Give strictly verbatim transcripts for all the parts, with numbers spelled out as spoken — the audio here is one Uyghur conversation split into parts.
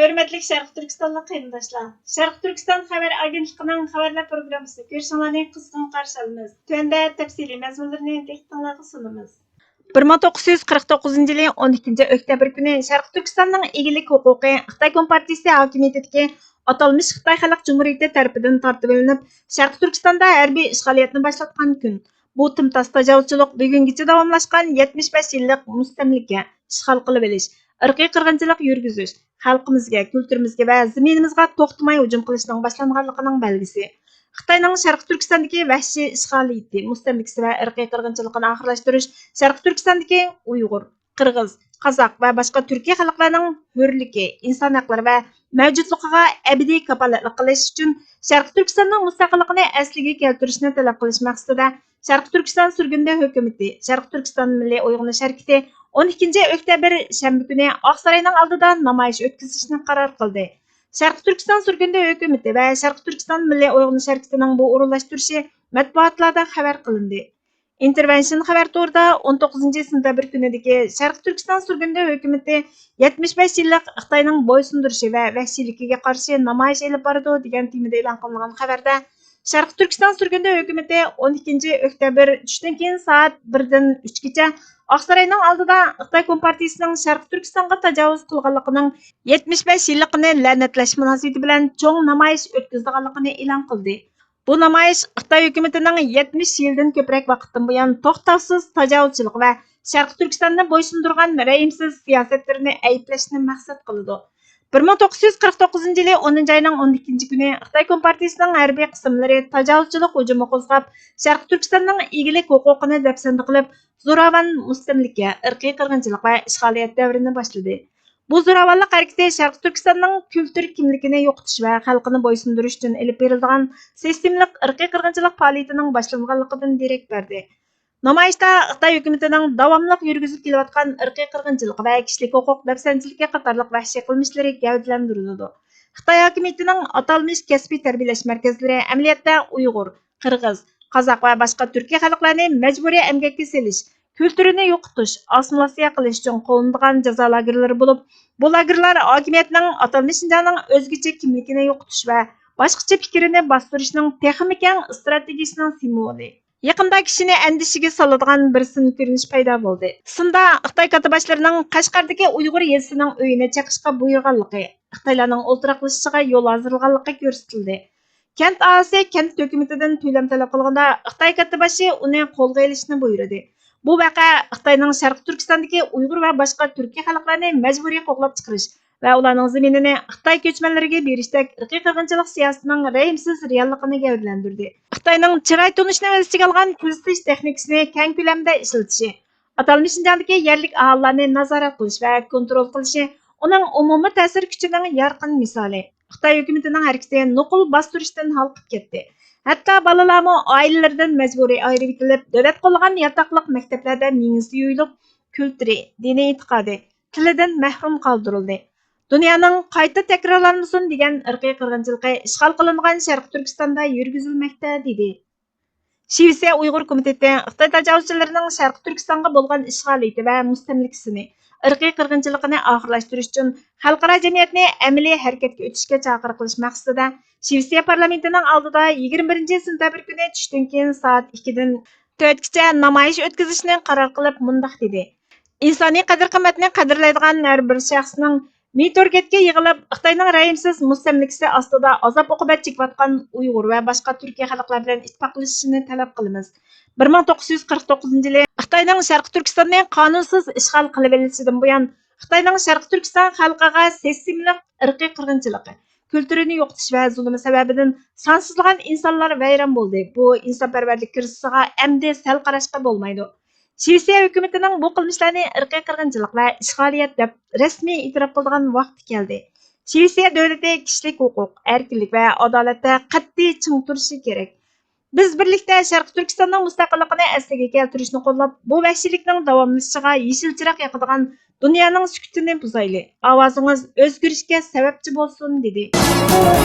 ھۆرمەتلىك شەرقىي تۈركىستانلىق قېرىنداشلار، شەرقىي تۈركىستان خەۋەر ئاگېنتلىقىنىڭ خەۋەرلەر پروگراممىسىنى كۆرۈشۈڭلارنى قىزغىن قارشى ئالىمىز. تۆۋەندە تەپسىلىي مەزمۇنلىرىنى دىققىتىڭلارغا سۇنىمىز. بىر مىڭ توققۇز يۈز قىرىق توققۇزىنچى يىلى ئون ئىككىنچى ئۆكتەبىر كۈنى شەرقىي تۈركىستاننىڭ ئىگىلىك ھوقۇقى خىتاي كومپارتىيىسى ھاكىمىيىتىدىكى ئاتالمىش خىتاي خەلق جۇمھۇرىيىتى تەرىپىدىن تارتىۋېلىنىپ، شەرقىي تۈركىستاندا ھەربىي ئىشغالىيەتنى باشلاتقان كۈن. بۇ تىمتاس تاجاۋۇزچىلىق بۈگۈنگىچە داۋاملاشقان يەتمىش بەش يىللىق مۇستەملىكە، ئىشغال قىلىۋېلىش، ئىرقىي قىرغىنچىلىق يۈرگۈزۈش، خەلقىمىزگە، كۈلتۈرىمىزگە ۋە زېمىنىمىزغا توختىماي ھۇجۇم قىلىشنىڭ باشلانغانلىقىنىڭ بەلگىسى. خىتاينىڭ شەرقىي تۈركىستاندىكى ۋەھشىي ئىشغالىيىتى، مۇستەملىكىسى ۋە ئىرقىي قىرغىنچىلىقىنى ئاخىرلاشتۇرۇش شەرقىي تۈركىستاندىكى ئۇيغۇر، قىرغىز، قازاق ۋە باشقا تۈركىي خەلقلەرنىڭ ھۆرلۈكى، ئىنسان ھەقلىرى ۋە مەۋجۇتلۇقىغا ئەبەدىي كاپالەتلىك قىلىش ئۈچۈن شەرقىي تۈركىستاننىڭ مۇستەقىللىقىنى ئەسلىگە كەلتۈرۈشنى تەلەپ قىلىش مەقسىتىدە شەرقىي تۈركىستان سۈرگۈندە ھۆكۈمىتى، شەرقىي تۈركىستان مىللىي ئويغىنىش ھەرىكىتى ئون ئىككىنچى ئۆكتەبىر شەنبە كۈنى ئاقساراينىڭ ئالدىدا نامايىش ئۆتكۈزۈشنى قارار قىلدى. شەرقىي تۈركىستان سۈرگۈندە ھۆكۈمىتى ۋە شەرقىي تۈركىستان مىللىي ئويغىنىش ھەرىكىتىنىڭ بۇ ئورۇنلاشتۇرۇشى مەتبۇئاتلاردا خەۋەر قىلىندى. ئىنتېرۋېنشن خەۋەر تورىدا ئون توققۇزىنچى سېنتەبىر كۈنىدىكى شەرقىي تۈركىستان سۈرگۈندە ھۆكۈمىتى يەتمىش بەش يىللىق خىتاينىڭ بويسۇندۇرۇشى ۋە ۋەھشىيلىكىگە قارشى نامايىش ئېلىپ بارىدۇ دېگەن تېمىدا ئېلان قىلىنغان خەۋەردە، شەرقىي تۈركىستان سۈرگۈندە ھۆكۈمىتى ئون ئىككىنچى ئۆكتەبىر چۈشتىن كېيىن سائەت بىردىن ئۈچكىچە ئاقساراينىڭ ئالدىدا خىتاي كومپارتىيىسىنىڭ شەرقىي تۈركىستانغا تاجاۋۇز قىلغانلىقىنىڭ يەتمىش بەش يىللىقىنى لەنەتلەش مۇناسىۋىتى بىلەن چوڭ نامايىش ئۆتكۈزىدىغانلىقىنى ئېلان قىلدى. بۇ نامايىش خىتاي ھۆكۈمىتىنىڭ يەتمىش يىلدىن كۆپرەك ۋاقىتتىن بۇيان توختاۋسىز تاجاۋۇزچىلىق ۋە شەرقىي تۈركىستاننى بويسۇندۇرغان رەھىمسىز سىياسەتلىرىنى ئەيىبلەشنى مەقسەت قىلىدۇ. بىر مىڭ توققۇز يۈز قىرىق توققۇزىنچى يىلى ئونىنچى ئاينىڭ ئون ئىككىنچى كۈنى خىتاي كومپارتىيىسىنىڭ ھەربىي قىسىملىرى تاجاۋۇزچىلىق ھۇجۇمى قوزغاپ، شەرقىي تۈركىستاننىڭ ئىگىلىك ھوقۇقىنى دەپسەندە قىلىپ، زوراۋان مۇستەملىكە، ئىرقىي قىرغىنچىلىق ۋە ئىشغالىيەت دەۋرىنى باشلىدى. بۇ زوراۋانلىق ھەرىكىتى شەرقىي تۈركىستاننىڭ كۈلتۈر كىملىكىنى يوقىتىش ۋە خەلقىنى بويسۇندۇرۇش ئۈچۈن ئېلىپ بېرىلىدىغان سىستېمىلىق ئىرقىي قىرغىنچىلىق پائالىيىتىنىڭ باشلانغانلىقىدىن دېرەك بەردى. نامايىشتا خىتاي ھۆكۈمىتىنىڭ داۋاملىق يۈرگۈزۈپ كېلىۋاتقان ئىرقىي قىرغىنچىلىق ۋە كىشىلىك ھوقۇق دەپسەندىچىلىكى قاتارلىق ۋەھشىي قىلمىشلىرى گەۋدىلەندۈرۈلىدۇ. خىتاي ھاكىمىيىتىنىڭ ئاتالمىش كەسپىي تەربىيەلەش مەركەزلىرى ئەمەلىيەتتە ئۇيغۇر، قىرغىز، قازاق ۋە باشقا تۈركىي خەلقلەرنى مەجبۇرىي ئەمگەككە سېلىش، كۈلتۈرىنى يوقىتىش، ئاسسىمىلياتسىيە قىلىش ئۈچۈن قوللىنىدىغان جازا لاگېرلىرى بولۇپ، بۇ لاگېرلار ھاكىمىيەتنىڭ ئاتالمىش شىنجاڭنىڭ ئۆزگىچە كىملىكىنى يوقىتىش ۋە باشقىچە پىكرىنى باستۇرۇشنىڭ تېخىمۇ كەڭ ئىستراتېگىيىسىنىڭ سىمۋولى. يېقىندا كىشىنى ئەندىشىگە سالىدىغان بىر سىن كۆرۈنۈش پەيدا بولدى. سىندا خىتاي كاتتىباشلىرىنىڭ قەشقەردىكى ئۇيغۇر يېزىسىنىڭ ئۆيىنى چېقىشقا بۇيرۇغانلىقى، خىتايلارنىڭ ئولتۇراقلىشىشىغا يول ھازىرلىغانلىقى كۆرسىتىلدى. كەنت ئاھالىسى كەنت ھۆكۈمىتىدىن تۆلەم تەلەپ قىلغاندا، خىتاي كاتتىباشى ئۇنى قولغا ئېلىشنى بۇيرۇدى. بۇ ۋەقە خىتاينىڭ شەرقىي تۈركىستاندىكى ئۇيغۇر ۋە باشقا تۈركىي خەلقلەرنى مەجبۇرىي قوغلاپ چىقىرىش ۋە ئۇلارنىڭ زېمىنىنى خىتاي كۆچمەنلىرىگە بېرىشتەك ئىرقىي قىرغىنچىلىق سىياسىتىنىڭ رەھىمسىز رېئاللىقىنى گەۋدىلەندۈردى. خىتاينىڭ چىراي تونۇشنى ئۆز ئىچىگە ئالغان كۆزىتىش تېخنىكىسىنى كەڭ كۆلەمدە ئىشلىتىشى، ئاتالمىش شىنجاڭدىكى يەرلىك ئاھالىلەرنى نازارەت قىلىش ۋە كونترول قىلىشى ئۇنىڭ ئومۇمىي تەسىر كۈچىنىڭ يارقىن مىسالى. خىتاي ھۆكۈمىتىنىڭ ھەرىكىتى نوقۇل باستۇرۇشتىن ھالقىپ كەتتى. ھەتتا بالىلارمۇ ئائىلىلىرىدىن مەجبۇرىي ئايرىۋېتىلىپ، دۆلەت قوللىغان ياتاقلىق مەكتەپلەردە مېڭىسى يويۇلۇپ، كۈلتۈرى، دىنىي ئېتىقادى، تىلىدىن مەھرۇم قالدۇرۇلدى. دۇنيانىڭ قايتا تەكرارلانمىسۇن دېگەن ئىرقىي قىرغىنچىلىقى ئىشغال قىلىنغان شەرقىي تۈركىستاندا يۈرگۈزۈلمەكتە، دېدى. شىۋېتسىيە ئۇيغۇر كومىتېتى خىتاي تاجاۋۇزچىلىرىنىڭ شەرقىي تۈركىستانغا بولغان ئىشغالىيىتى ۋە مۇستەملىكىسىنى، ئىرقىي قىرغىنچىلىقىنى ئاخىرلاشتۇرۇش ئۈچۈن خەلقئارا جەمئىيەتنى ئەمەلىي ھەرىكەتكە ئۆتۈشكە چاقىرىق قىلىش مەقسىتىدە شىۋېتسىيە پارلامېنتىنىڭ ئالدىدا يىگىرمە بىرىنچى سېنتەبىر كۈنى چۈشتىن كېيىن سائەت ئىككىدىن تۆتكىچە نامايىش ئۆتكۈزۈشنى قارار قىلىپ مۇنداق دېدى: ئىنسانىي قەدىر-قىممەتنى قەدىرلەيدىغان ھەر بىر شەخسنىڭ مىتورگېتكە يىغىلىپ، خىتاينىڭ رەھىمسىز مۇستەملىكىسى ئاستىدا ئازاب-ئوقۇبەت چېكىۋاتقان ئۇيغۇر ۋە باشقا تۈركىي خەلقلەر بىلەن ئىتتىپاقلىشىشىنى تەلەپ قىلىمىز. بىر مىڭ توققۇز يۈز قىرىق توققۇزىنچى يىلى خىتاينىڭ شەرقىي تۈركىستاننى قانۇنسىز ئىشغال قىلىۋېلىشىدىن بۇيان، خىتاينىڭ شەرقىي تۈركىستان خەلقىگە سىستېمىلىق ئىرقىي قىرغىنچىلىقى، كۈلتۈرىنى يوقىتىش ۋە زۇلۇمى سەۋەبىدىن سانسىزلىغان ئىنسانلار ۋەيران بولدى. بۇ ئىنسانپەرۋەرلىك كىرىزىسىغا ئەمدى سەل قاراشقا بولمايدۇ. شىۋېتسىيە ھۆكۈمىتىنىڭ بۇ قىلمىشلارنى ئىرقىي قىرغىنچىلىق ۋە ئىشغالىيەت دەپ رەسمىي ئېتىراپ قىلىدىغان ۋاقتى كەلدى. شىۋېتسىيە دۆلىتى كىشىلىك ھوقۇق، ئەركىنلىك ۋە ئادالەتتە قەتئىي چىڭ تۇرۇشى كېرەك. بىز بىرلىكتە شەرقىي تۈركىستاننىڭ مۇستەقىللىقىنى ئەسلىگە كەلتۈرۈشنى قوللاپ، بۇ ۋەھشىيلىكنىڭ داۋاملىشىشىغا يېشىل چىراغ ياقىدىغان دۇنيانىڭ سۈكۈتىنى بۇزايلى، ئاۋازىڭىز ئۆزگىرىشكە سەۋەبچى بولسۇن، دېدى.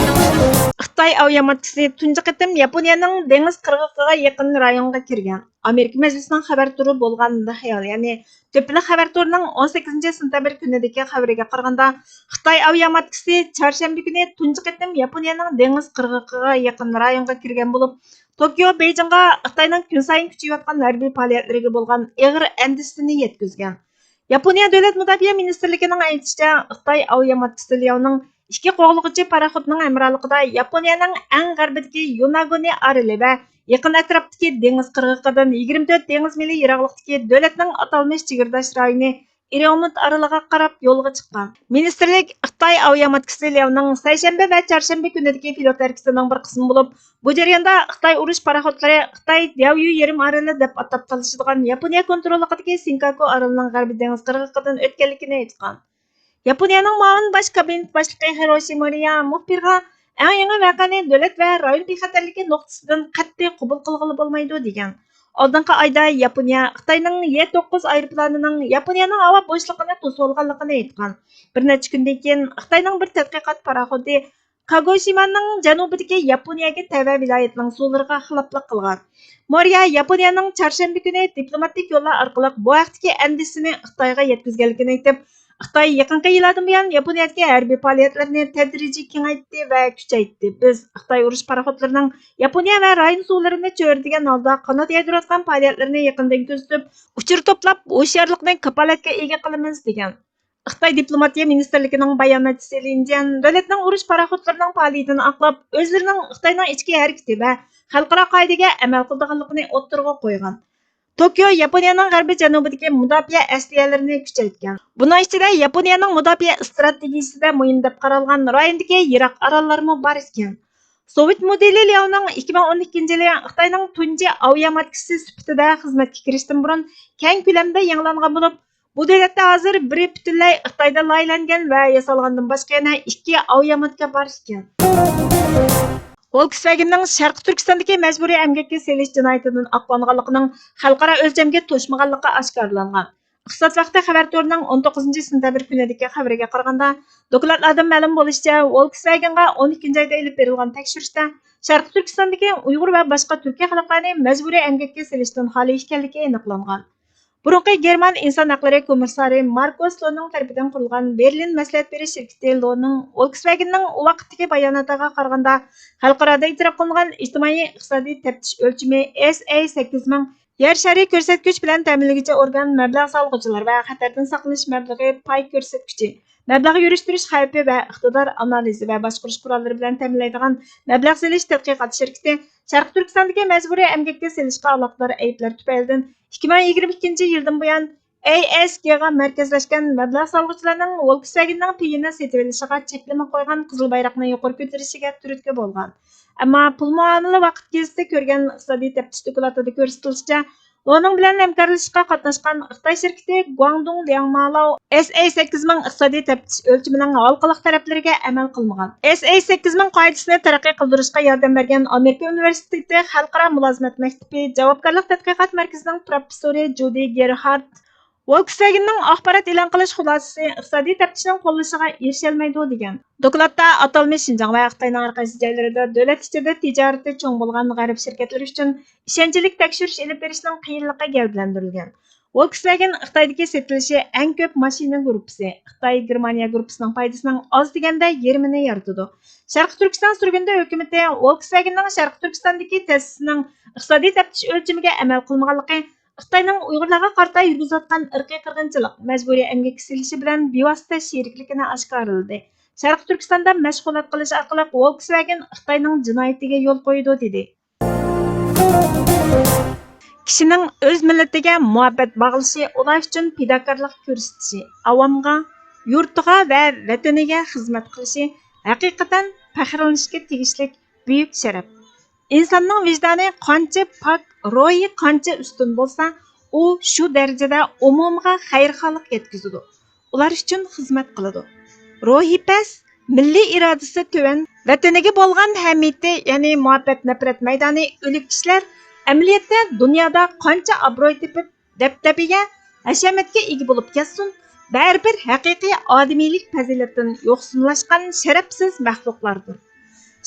خىتاي ئاۋىياماتكىسى تۇنجى قېتىم ياپونىيەنىڭ دېڭىز قىرغىقىغا يېقىن رايونغا كىرگەن. ئامېرىكا مەجلىسىنىڭ خەۋەر تورى بولغان The Hill، يەنى تۆپىلىك خەۋەر تورىنىڭ ئون سەككىزىنچى سېنتەبىر كۈنىدىكى خەۋىرىگە قارىغاندا، خىتاي ئاۋىياماتكىسى چارشەنبە كۈنى تۇنجى قېتىم ياپونىيەنىڭ دېڭىز قىرغىقىغا يېقىن رايونغا كىرگەن بولۇپ، توكيو بېيجىڭغا خىتاينىڭ كۈنسايىن كۈچىيىۋاتقان ھەربىي پائالىيەتلىرىگە بولغان ئېغىر ئەندىشىسىنى يەتكۈزگەن. ياپونىيە دۆلەت مۇداپىئە مىنىستىرلىكىنىڭ ئېيتىشىچە، خىتاي ئاۋىياماتكىسى لياۋنىڭ ئىككى قوغلىغۇچى پاراخوتنىڭ ھەمراھلىقىدا ياپونىيەنىڭ ئەڭ غەربىدىكى يوناگونى ئارىلى ۋە يېقىن ئەتراپتىكى دېڭىز قىرغىقىدىن يىگىرمە تۆت دېڭىز مىلى يىراقلىقتىكى دۆلەتنىڭ ئاتالمىش چېگرىداش رايونى ئىريومۇت ئارىلىغا قاراپ يولغا چىققان. مىنىستىرلىك خىتاي ئاۋىياماتكىسى لياۋنىڭ سەيشەنبە ۋە چارشەنبە كۈنىدىكى فلوت ھەرىكىتىنىڭ بىر قىسمى بولۇپ، بۇ جەرياندا خىتاي ئۇرۇش پاراخوتلىرى خىتاي دياۋيۈ يېرىم ئارىلى دەپ ئاتاپ تالىشىدىغان ياپونىيە كونتروللۇقىدىكى سىنكاكۇ ئارىلىنىڭ غەربىي دېڭىز قىرغىقىدىن ئۆتكەنلىكىنى ئېيتقان. ياپونىيەنىڭ مۇئاۋىن باش كابىنېت باشلىقى ھىروشى مورىيا مۇخبىرغا ئەڭ يېڭى ۋەقەنى دۆلەت ۋە رايون بىخەتەرلىكى نۇقتىسىدىن قەتئىي قوبۇل قىلغىلى بولمايدۇ، دېگەن. ئالدىنقى ئايدا ياپونىيە خىتاينىڭ يە توققۇز ئايروپىلانىنىڭ ياپونىيەنىڭ ھاۋا بوشلۇقىنى توسۇۋالغانلىقىنى ئېيتقان. بىر نەچچە كۈندىن كېيىن خىتاينىڭ بىر تەتقىقات پاراخوتى كاگوشىمانىڭ جەنۇبىدىكى ياپونىيەگە تەۋە ۋىلايەتنىڭ سۇلىرىغا خىلاپلىق قىلغان. مورىيا ياپونىيەنىڭ چارشەنبە كۈنى دىپلوماتىك يوللار ئارقىلىق بۇ ھەقتىكى ئەندىشىسىنى خىتايغا يەتكۈزگەنلىكىنى ئېيتىپ، خىتاي يېقىنقى يىللاردىن بۇيان ياپونىيەدىكى ھەربىي پائالىيەتلىرىنى تەدرىجىي كېڭەيتتى ۋە كۈچەيتتى. بىز خىتاي ئۇرۇش پاراخوتلىرىنىڭ ياپونىيە ۋە رايون سۇلىرىنى چۆرىدىگەن ھالدا قانات يايدۇرۇۋاتقان پائالىيەتلىرىنى يېقىندىن كۆزىتىپ، ئۇچۇر توپلاپ، ھوشيارلىقنى كاپالەتكە ئىگە قىلىمىز، دېگەن. خىتاي دىپلوماتىيە مىنىستىرلىكىنىڭ باياناتچىسى لىن جيەن دۆلەتنىڭ ئۇرۇش پاراخوتلىرىنىڭ پائالىيىتىنى ئاقلاپ، ئۆزلىرىنىڭ خىتاينىڭ ئىچكى ھەرىكىتى ۋە خەلقئارا قائىدىگە ئەمەل قىلىدىغانلىقىنى ئوتتۇرىغا قويغان. توكيو ياپونىيەنىڭ غەربىي جەنۇبىدىكى مۇداپىئە ئەسلىھەلىرىنى كۈچەيتكەن. بۇنىڭ ئىچىدە ياپونىيەنىڭ مۇداپىئە ئىستراتېگىيىسىدە مۇھىم دەپ قارالغان رايوندىكى يىراق ئاراللارمۇ بار ئىكەن. سوۋېت مۇدىرى لياۋنىڭ ئىككى مىڭ ئون ئىككىنچى يىلى خىتاينىڭ تۇنجى ئاۋىياماتكىسى سۈپىتىدە خىزمەتكە كىرىشتىن بۇرۇن كەڭ كۆلەمدە يېڭىلانغان بولۇپ، بۇ دۆلەتتە ھازىر بىرى پۈتۈنلەي خىتايدا لايىھەلەنگەن ۋە ياسالغاندىن باشقا يەنە ئىككى ئاۋىياماتكا بار ئىكەن. ۋولكسۋاگېننىڭ شەرقىي تۈركىستاندىكى مەجبۇرىي ئەمگەككە سېلىش جىنايىتىدىن ئاقلانغانلىقىنىڭ خەلقئارا ئۆلچەمگە توشمىغانلىقى ئاشكارىلانغان. ئىقتىساد ۋاقتى خەۋەر تورىنىڭ ئون توققۇزىنچى سېنتەبىر كۈنىدىكى خەۋىرىگە قارىغاندا، دوكلاتلاردىن مەلۇم بولۇشىچە، ۋولكسۋاگېنغا ئون ئىككىنچى ئايدا ئېلىپ بېرىلغان تەكشۈرۈشتە شەرقىي تۈركىستاندىكى ئۇيغۇر ۋە باشقا تۈركىي خەلقلەرنى مەجبۇرىي ئەمگەككە سېلىشتىن خالىي ئىكەنلىكى ئېنىقلانغان. بۇرۇنقى گېرمان ئىنسان ھەقلىرى كومىسسارى ماركوس لونىڭ تەرىپىدىن قۇرۇلغان بېرلىن مەسلىھەت بېرىش شىركىتى لونىڭ ۋولكسۋاگېننىڭ ئۇ ۋاقىتتىكى باياناتىغا قارىغاندا، خەلقئارادا ئېتىراپ قىلىنغان ئىجتىمائىي ئىقتىسادىي تەپتىش ئۆلچىمى ئېس ئەي سەككىز مىڭ يەر شارى كۆرسەتكۈچ بىلەن تەمىنلىگۈچى ئورگان مەبلەغ سالغۇچىلار ۋە خەتەردىن ساقلىنىش مەبلىغى پاي كۆرسەتكۈچى، مەبلەغ يۈرۈشتۈرۈش خەۋپى ۋە ئىقتىدار ئانالىزى ۋە باشقۇرۇش قوراللىرى بىلەن تەمىنلەيدىغان مەبلەغ سېلىش تەتقىقات شىركىتى شەرقىي تۈركىستاندىكى مەجبۇرىي ئەمگەككە سېلىشقا ئالاقىدار ئەيىبلەر تۈپەيلىدىن ئىككى مىڭ يىگىرمە ئىككىنچى يىلدىن بۇيان ئەي ئېس گېغا مەركەزلەشكەن مەبلەغ سالغۇچىلارنىڭ ۋولكسۋاگېننىڭ پېيىنى سېتىۋېلىشىغا چەكلىمە قويغان قىزىل بايراقنى يۇقىرى كۆتۈرۈشىگە تۈرتكە بولغان. ئەمما پۇل مۇئامىلە ۋاقىت گېزىتى كۆرگەن ئىقتىسادىي تەپتىش دوكلاتىدا كۆرسىتىلىشىچە، لونىڭ بىلەن ھەمكارلىشىشقا قاتناشقان خىتاي شىركىتى گۇاڭدۇڭ لياڭمالاۋ ئېس ئەي سەككىز مىڭ ئىقتىسادىي تەپتىش ئۆلچىمىنىڭ ھالقىلىق تەرەپلىرىگە ئەمەل قىلمىغان. ئېس ئەي سەككىز مىڭ قائىدىسىنى تەرەققىي قىلدۇرۇشقا ياردەم بەرگەن ئامېرىكا ئۇنىۋېرسىتېتى خەلقئارا مۇلازىمەت مەكتىپى جاۋابكارلىق تەتقىقات مەركىزىنىڭ پروفېسسورى جۇدى گېرھارد ۋولكسۋاگېننىڭ ئاخبارات ئېلان قىلىش خۇلاسىسى ئىقتىسادىي تەپتىشنىڭ قوللىشىغا ئېرىشەلمەيدۇ، دېگەن. دوكلاتتا ئاتالمىش شىنجاڭ ۋە خىتاينىڭ ھەر قايسى جايلىرىدا دۆلەت ئىچىدە تىجارىتى چوڭ بولغان غەرب شىركەتلىرى ئۈچۈن ئىشەنچلىك تەكشۈرۈش ئېلىپ بېرىشنىڭ قىيىنلىقى گەۋدىلەندۈرۈلگەن. ۋولكسۋاگېن خىتايدىكى سېتىلىشى ئەڭ كۆپ ماشىنا گۇرۇپپىسى، خىتاي گېرمانىيە گۇرۇپپىسىنىڭ پايدىسىنىڭ ئاز دېگەندە يېرىمىنى يارىتىدۇ. شەرقىي تۈركىستان سۈرگۈندە ھۆكۈمىتى ۋولكسۋاگېننىڭ شەرقىي تۈركىستاندىكى تەسىسىنىڭ ئىقتىسادىي تەپتىش ئۆلچىمىگە ئەمەل قىلمىغانلىقى، خىتاينىڭ ئۇيغۇرلارغا قارىتا يۈرگۈزۈۋاتقان ئىرقىي قىرغىنچىلىق، مەجبۇرىي ئەمگەككە سېلىشى بىلەن بىۋاسىتە شېرىكلىكىنى ئاشكارىلىدى. شەرقىي تۈركىستاندا مەشغۇلات قىلىش ئارقىلىق ۋولكسۋاگېن خىتاينىڭ جىنايىتىگە يول قويىدۇ، دېدى. كىشىنىڭ ئۆز مىللىتىگە مۇھەببەت باغلىشى، ئۇلار ئۈچۈن پىداكارلىق كۆرسىتىشى، ئاۋامغا، يۇرتىغا ۋە ۋەتىنىگە خىزمەت قىلىشى ھەقىقەتەن پەخىرلىنىشكە تېگىشلىك بۈيۈك شەرەپ. ئىنساننىڭ ۋىجدانى قانچە پاك، روھى قانچە ئۈستۈن بولسا، ئۇ شۇ دەرىجىدە ئومۇمىغا خەيرخاھلىق يەتكۈزىدۇ، ئۇلار ئۈچۈن خىزمەت قىلىدۇ. روھى پەس، مىللىي ئىرادىسى تۆۋەن، ۋەتىنىگە بولغان ئەھمىيىتى، يەنى مۇھەببەت-نەپرەت مەيدانى ئۆلۈك كىشىلەر ئەمەلىيەتتە دۇنيادا قانچە ئابرۇي تېپىپ، دەبدەبىگە، ھەشەمەتكە ئىگە بولۇپ كەتسۇن، بەرىبىر ھەقىقىي ئادىمىيلىك پەزىلەتتىن يوقسۇنلاشقان شەرەپسىز مەخلۇقلاردۇر.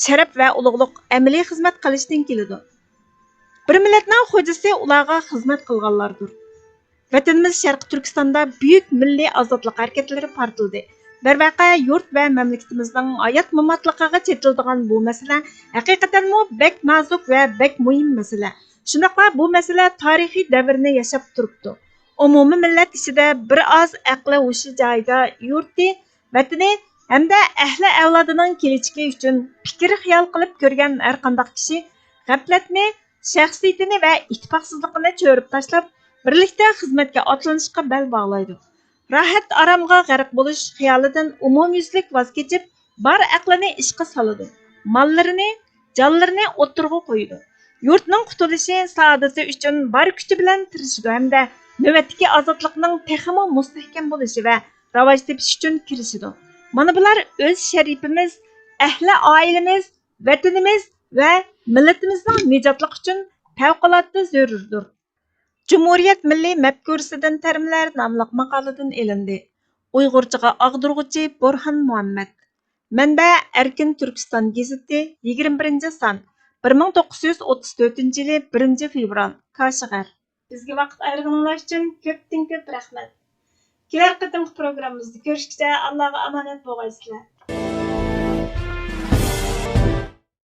شەرەپ ۋە ئۇلۇغلۇق ئەمەلىي خىزمەت قىلىشتىن كېلىدۇ. بىر مىللەتنىڭ خوجىسى ئۇلارغا خىزمەت قىلغانلاردۇر. ۋەتىنىمىز شەرقىي تۈركىستاندا بۈيۈك مىللىي ئازادلىق ھەرىكەتلىرى پارتلىدى. دەرۋەقە، يۇرت ۋە مەملىكىتىمىزنىڭ ھايات ماماتلىقىغا چېتىلىدىغان بۇ مەسىلە ھەقىقەتەنمۇ بەك نازۇك ۋە بەك مۇھىم مەسىلە. شۇنداقلا بۇ مەسىلە تارىخىي دەۋرنى ياشاپ تۇرۇپتۇ. ئومۇمىي مىللەت ئىچىدە بىر ئاز ئەقلى ھوشى جايىدا يۇرتى، ۋەتىنى ھەمدە ئەھلى ئەۋلادىنىڭ كېلىچىكى ئۈچۈن پىكىر خىيال قىلىپ كۆرگەن ھەرقانداق كىشى غەپلەتنى، شەخسىيىتىنى ۋە ئىتتىپاقسىزلىقىنى چۆرۈپ تاشلاپ، بىرلىكتە خىزمەتكە ئاتلىنىشقا بەل باغلايدۇ. راھەت-ئارامغا غەرق بولۇش خىيالىدىن ئومۇميۈزلۈك ۋاز كېچىپ، بار ئەقلىنى ئىشقا سالىدۇ. ماللىرىنى، جانلىرىنى ئوتتۇرىغا قويىدۇ. يۇرتنىڭ قۇتۇلۇشى، سائادىتى ئۈچۈن بار كۈچى بىلەن تىرىشىدۇ ھەمدە نۆۋەتتىكى ئازادلىقنىڭ تېخىمۇ مۇستەھكەم بولۇشى ۋە راۋاج تېپىشى ئۈچۈن كىرىشىدۇ. مانا بۇلار ئۆز شەرىپىمىز، ئەھلى ئائىلىمىز، ۋەتىنىمىز ۋە مىللىتىمىزنىڭ نىجاتلىقى ئۈچۈن پەۋقۇلئاددە زۆرۈردۇر. جۇمھۇرىيەت مىللىي مەپكۇرىسىدىن تەرمىلەر ناملىق ماقالىدىن ئېلىندى. ئۇيغۇرچىغا ئاغدۇرغۇچى بورھان مۇھەممەد. مەنبە: ئەركىن تۈركىستان گېزىتى، يىگىرمە بىرىنچى سان، بىر مىڭ توققۇز يۈز ئوتتۇز تۆتىنچى يىلى، بىرىنچى فېۋرال، كاشغەر. بىزگە ۋاقىت ئايرىغىنىڭلار ئۈچۈن كۆپتىن كۆپ رەھمەت. كېلەر قېتىمقى پروگراممىمىزدا كۆرۈشكىچە ئاللاغا ئامانەت بولغايسىلەر.